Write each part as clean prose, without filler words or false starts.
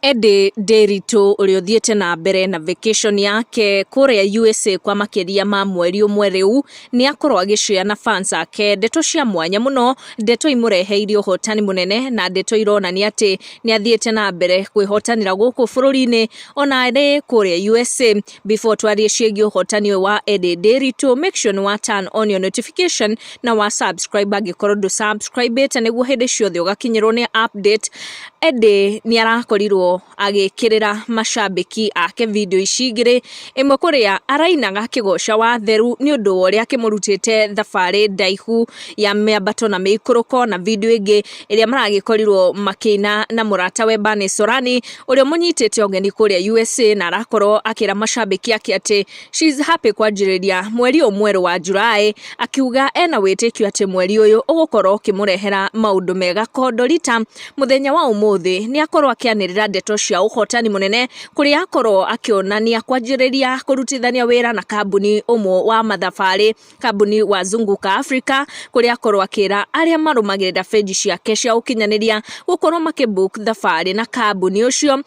Eddie Nderitu ũrĩa ũthiĩte na mbere na vacation yake kũrĩa USA kwa makĩria ma mweri ũmwe rĩu, nĩ akorwo agĩshare na fans ake ndeto cia mwanya mũno, ndeto imũreheire ũhotani mũnene na ndeto ironania atĩ nĩ athiĩte na mbere kwĩhotanĩra gũkũ bũrũri-inĩ ona arĩ kũrĩa USA. Before twarie ciĩgiĩ ũhotani ũyũ wa Eddie Nderitu, make sure nĩ wa turn on your notification na wa subscribe angĩkorwo ndũ subscribe ĩte, nĩguo hĩndĩ ciothe ũgakinyĩrwo nĩ update. Eddie nĩ arakorirwo agĩkĩrĩra macambĩki ake video ici igĩrĩ, ĩmwe kũrĩa arainaga akĩgoca Watheru nĩ ũndũ wa ũrĩa akĩmũrutĩte thabarĩ ndaihu ya mĩambato na mĩikũrũko, na video ĩngĩ ĩrĩa maragĩkorirwo makĩina na mũratawe Bernice Sorani, ũrĩa ũmũnyitĩte ũgeni kũrĩa USA, na arakorwo akĩra macambĩki ake atĩ she's happy kwanjĩrĩria mweri ũyũ mwerũ wa July, akiuga ena wĩtĩkio atĩ mweri ũyũ ũgũkorwo ũkĩmũrehera maũndũ mega. Kondorita mũthenya wa ũmũthĩ nĩ akorwo akĩanĩrĩra ndeto cia ũhotani mũnene, kũrĩa akorwo akĩonania kwanjĩrĩria kũrutithania wĩra na kambuni ũmwe wa mathabarĩ, kambuni wa Zunguka Africa, kũrĩa akorwo akĩra arĩa marũmagĩrĩra benji ciake cia ũkinyanĩria gũkorwo makĩbook thabarĩ na kambuni ũcio.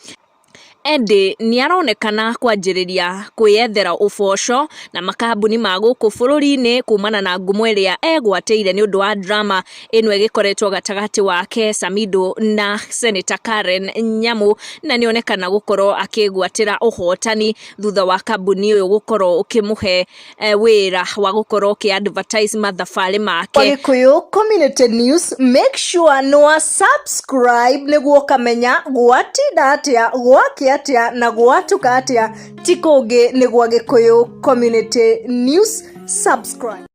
Eddie nĩ aronekana kwanjĩrĩria kwĩyethera ũboco na makambuni ma gũkũ bũrũri-inĩ kumana na ngumo ĩrĩa egwatĩire nĩ ũndũ wa drama ĩno ĩgĩkoretwo gatagatĩ wake Samido na Senator Karen Nyamu, na nĩ onekana gũkorwo akĩgwatĩra ũhotani thutha wa kambuni ũyũ gũkorwo ũkĩmũhe wĩra wa gũkorwo ũkĩ advertise mathabarĩ make. Gĩkũyũ Community News, make sure nĩ wa subscribe nĩguo ũkamenya gwatinda atĩa, gwakĩa atĩa na gwatuka atĩa. Ti kũngĩ, nĩ gwa Gĩkũyũ Community News. Subscribe.